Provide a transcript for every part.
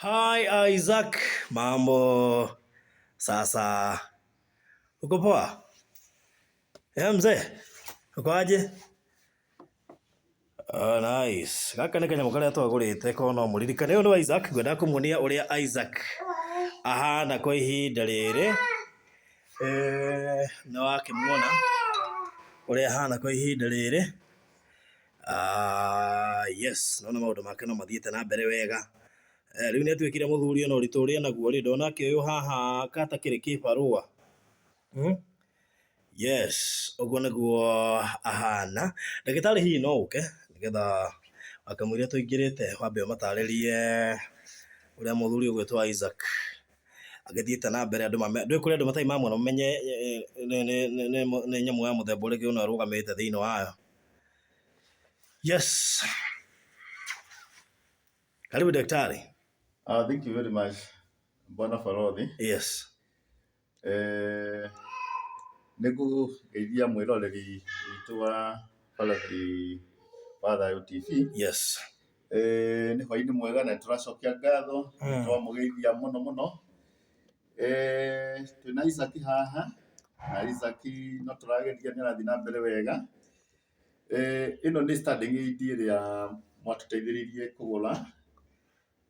Hi Isaac, mambo sasa, uko poa? Eh, mzee, uko aje? Oh, nice. Gaka nĩ kanyamũ karĩa twagũrĩte ko no mũririkane. Ũyũ nĩ Isaac, ngwendaga kũmuonia ũrĩa Isaac ahana kwa ihinda rĩrĩ. Eh, nĩ wakĩmuona ũrĩa ahana kwa ihinda rĩrĩ. Ah, yes, nona maũndũ make no mathiĩte na mbere wega. Eh, rĩu nĩ atuĩkire mũthuri ona ũritũ ũrĩa naguo rĩ, ndona akĩoywo haha katakĩrĩ kĩbarũa. Hmm? Yes, ũguo nĩguo ahana. Ndagĩtarĩ hihi no ũke nĩgetha wakamũiria tũingĩrĩte wambe ũmatarĩrie ũrĩa mũthuri ũgwĩtwo Isaac agĩthiĩte na mbere andũ mame, ndũĩ kũrĩ andũ matarĩ mamuona mamenye nĩ nyamũ ya mũthemba ũrĩkũ ĩno arũgamĩte thĩinĩ wayo. Yes. Karibu daktari. Thank you very much, Bwana Farodhi. Yes. Eh, nĩ ngũgeithia mwĩroreri witũ wa Farodhi wa Thayũ TV. Yes. Eh, nĩ hwainĩ mwega na tũracokia ngatho nĩ twamũgeithia mũno mũno. Eh, twĩna Isaac haha na Isaac no tũrageria nĩ arathiĩ na mbere wega. Eh, ĩno nĩ standing aid ĩrĩa mwatũteithĩrĩirie kũgũra.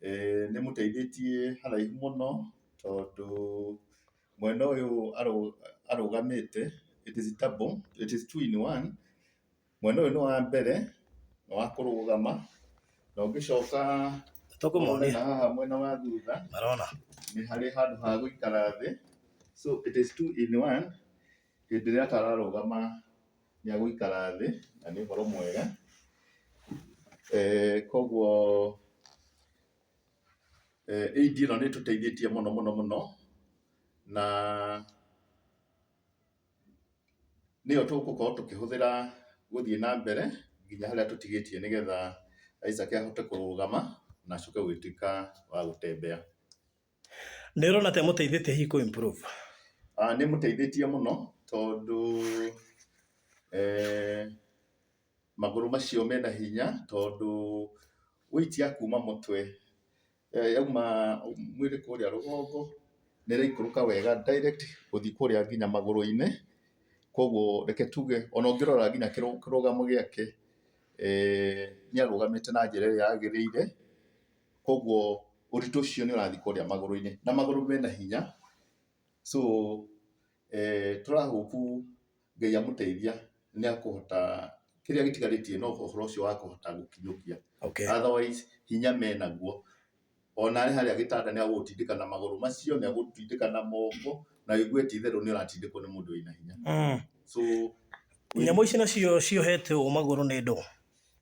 Eh, nĩ ĩmũteithĩtie haraihu mũno tondũ mwena ũyũ arũgamĩte it is double, it is two in one. Mwena ũyũ nĩ wa mbere nĩ wa kũrũgama na ũngĩcoka Tũkũmonia. na haha mwena wa thutha Marona. nĩ harĩ handũ ha gũikara thĩ, so it is two in one. Hĩndĩ ĩrĩa atararũgama nĩ agũikara thĩ na nĩ ũhoro mwega. Eh, koguo aid ĩno nĩ ĩtũteithĩtie mũno mũno mũno na nĩyo tũgũkorwo tũkĩhũthĩra gũthiĩ na mbere nginya harĩa tũtigĩtie nĩgetha Isaac ahote kũrũgama na acoke gũgĩtuĩka wa gũtembea. Nĩ ũrona ta ĩmũteithĩtie hihi kũ improve? Ah, nĩ ĩmũteithĩtie mũno tondũ eh, magũrũ macio mena hinya tondũ weight ya kuma mũtwe yauma mwĩrĩ kũrĩa rũgongo nĩ ĩraikũrũka wega direct gũthiĩ kũrĩa nginya magũrũ-inĩ. Koguo reke tuge ona ũngĩrora nginya kĩrũgamo gĩake nĩ arũgamĩte na njĩra ĩrĩa yagĩrĩire. Koguo ũritũ ũcio nĩ ũrathiĩ kũrĩa magũrũ-inĩ na magũrũ mena hinya. So tũra hope Ngai amũteithia nĩ akũhota kĩrĩa gĩtigarĩtie no ũhoro ũcio wa kũhota gũkinyũkia. Okay. Otherwise hinya menaguo ona arĩ harĩa gĩtanda nĩ agũgũtindĩka na magũrũ macio, nĩ agũgũtindĩka na moko na ũigue ti itherũ nĩ ũratindĩkwo nĩ mũndũ wĩna hinya. So Nyamũ ici nacio ciohetwo magũrũ nĩ ndũ?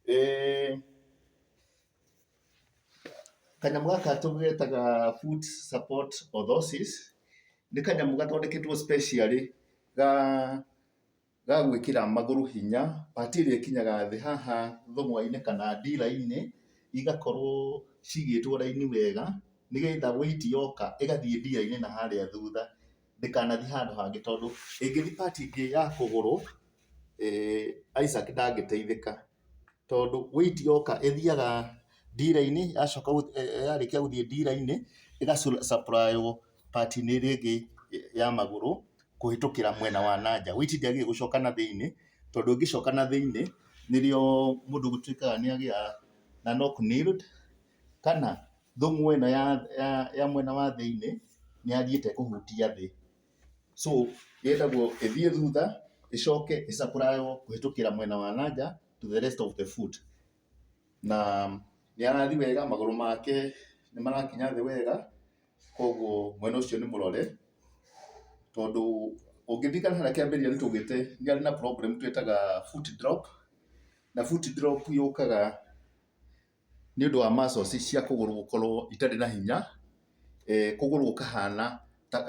Eh, kanyamũ gaka tũgetaga foot support orthosis, nĩ kanyamũ gathondeketwo specially ga ga gwĩkĩra magũrũ hinya, part ĩrĩa ĩkinyaga thĩ haha thũng'wa-inĩ kana ndira-inĩ, igakorwo cigĩtwo raini wega, nĩgetha weight yoka ĩgathiĩ ndira-inĩ na harĩa thutha, ndĩkanathiĩ handũ hangĩ tondũ ĩngĩthiĩ part ĩngĩ ya kũgũrũ, Isaac ndangĩteithĩka. Tondũ weight yoka ĩthiaga ndira-inĩ, yacoka yarĩkia gũthiĩ ndira-inĩ, ĩga supply wo part -inĩ ĩrĩa ĩngĩ ya magũrũ kũhĩtũkĩra mwena wa na nja. Weight ndĩagĩrĩire gũcoka na thĩiniĩ, tondũ ĩngĩcoka na thĩiniĩ, nĩrĩo mũndũ gũtuĩkaga nĩ agĩa na knock nailed, kana thũng'wa ĩno ya mwena wa thĩiniĩ nĩ yathiĩte kũhutia thĩ. So yendagwo ĩthiĩ thutha ĩcoke ĩ supply wo kũhĩtũkĩra mwena wa na nja to the rest of the foot. Na nĩ arathiĩ wega, magũrũ make nĩ marakinya thĩ wega, koguo mwena ũcio nĩ mũrore, tondũ ũngĩririkana harĩa kĩambĩrĩria nĩ twaugĩte nĩ arĩ na problem twĩtaga foot drop, na foot drop yũkaga nĩ ũndũ wa muscles cia kũgũrũ gũkorwo itarĩ na hinya, kũgũrũ gũkahana ta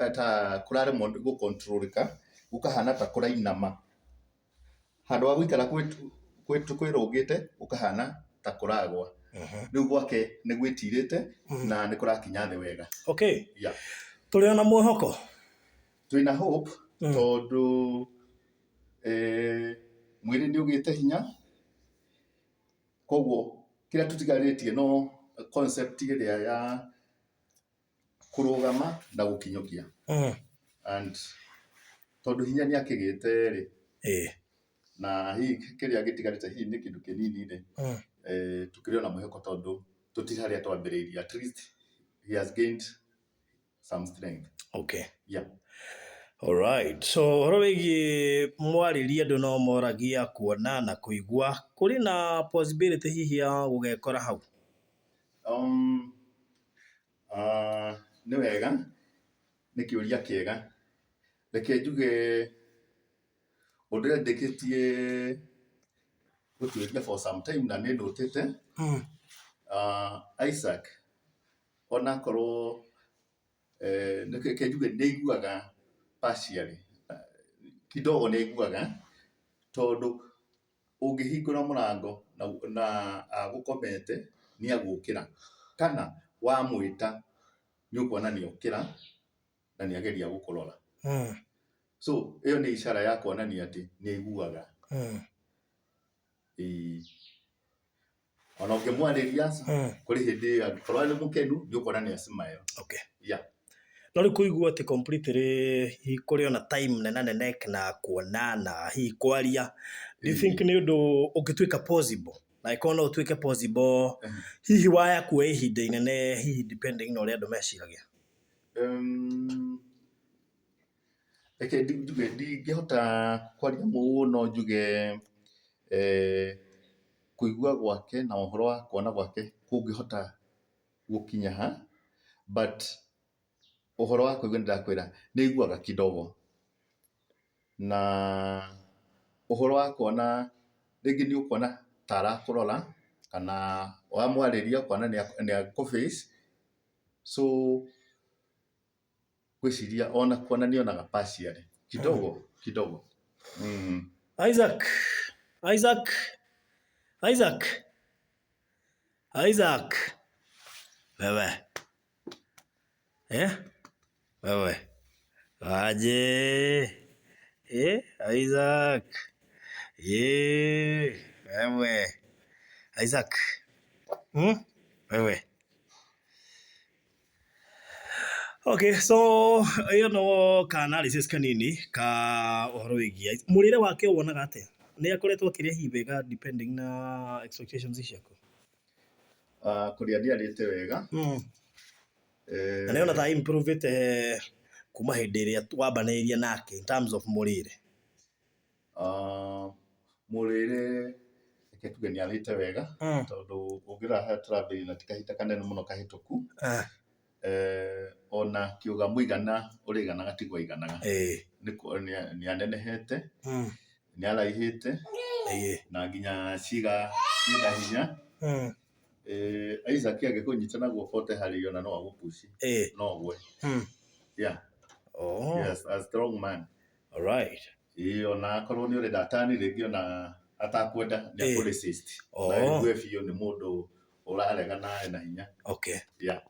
kũraremwo nĩ gũ control ĩka, gũkahana ta kũrainama. Handũ ha gũikara kwĩrũngĩte gũkahana ta kũragwa. Rĩu gwake nĩ gwĩtirĩte na nĩ kũrakinya thĩ wega. Okay. Yeah. Tũrĩ ona mwĩhoko? Twĩna hope tondũ mwĩrĩ nĩ ũgĩte hinya, koguo kĩrĩa tũtigarĩtie no concept ĩrĩa ya Kũrũgama na gũkinyũkia. And tondũ hinya nĩ akĩgĩte rĩ, na hihi kĩrĩa gĩtigarĩte hihi nĩ kĩndũ kĩnini rĩ, tũkĩrĩ ona mwĩhoko tondũ tũtirĩ harĩa twambĩrĩirie. At least he has gained some strength. Okay. Yeah. Alright. So ũhoro wĩgiĩ mwarĩrie andũ no moragia kuona na kũigua, kũrĩ na possibility hihi ya gũgekora hau? Nĩ wega, nĩ kĩũria kĩega. Reke njuge ũndũ ũrĩa ndĩkĩtie gũtuĩria for some time na nĩ ndũtĩte, Isaac onakorwo reke njuge nĩ aiguaga partially, kidogo nĩ aiguaga tondũ ũngĩhingũra mũrango na agũkomete nĩ agũkĩra, kana wamwĩta nĩ ũkuona nĩ okĩra na nĩ ageria gũkũrora. So ĩyo nĩ ishara ya kuonania atĩ nĩ aiguaga. Ĩĩ. Ona ũngĩmwarĩria kũrĩ hĩndĩ angĩkorwo arĩ mũkenu nĩ ũkuona nĩ a smile. Okay. Yeah. No rĩu kũigua atĩ completely hihi kũrĩ ona time nena nene na kuona na hihi kwaria, do you think nĩ ũndũ ũngĩtuĩka possible? Na angĩkorwo no ũtuĩke possible, hihi waya kuoya ihinda inene hihi depending na ũrĩa andũ meciragia? Reke njuge ndingĩhota kwaria mũno njuge kũigua gwake na ũhoro wa kuona gwake kũngĩhota gũkinya ha, but ũhoro wa kũigua nĩ ndakwĩra nĩ aiguaga kidogo. Na ũhoro wa kuona rĩngĩ nĩ ũkuona ta arakũrora kana wamwarĩria ũkona nĩ akũ face, so ngwĩciria ona kuona nĩ onaga partially kidogo kidogo. Isaac, Isaac, Isaac, Isaac, wewe wewe aje Isaac, wewe Isaac, Wewe. Okay, so ĩyo no ka analysis kanini ka ũhoro wĩgiĩ mũrĩre wake wonaga atĩa? Nĩ akoretwo akĩrĩa hihi wega depending na expectations ciaku? Kũrĩa nĩ arĩte wega. Na nĩona ta improve kuma hĩndĩ ĩrĩa wambanĩirie nake in terms of mũrĩre? Mũrĩre reke tuge nĩ arĩte wega tondũ ũngĩrora harĩa tũrambĩrĩria na ti kahinda kanene mũno kahĩtũku, ona kĩũga mũigana ũrĩiganaga tiguo aiganaga. Nĩ anenehete, nĩ araihĩte na nginya ciĩga ciĩna hinya. Isaac angĩkũnyita na guoko ũteharĩirie ona no agũpush, no ũgwe. Yeah. Yes, a strong man. Ĩĩ ona akorwo nĩ ũrenda atani rĩngĩ ona atakwenda nĩ akũ resist. Na aigue biũ nĩ mũndũ ũraregana ena hinya. Okay. Yeah.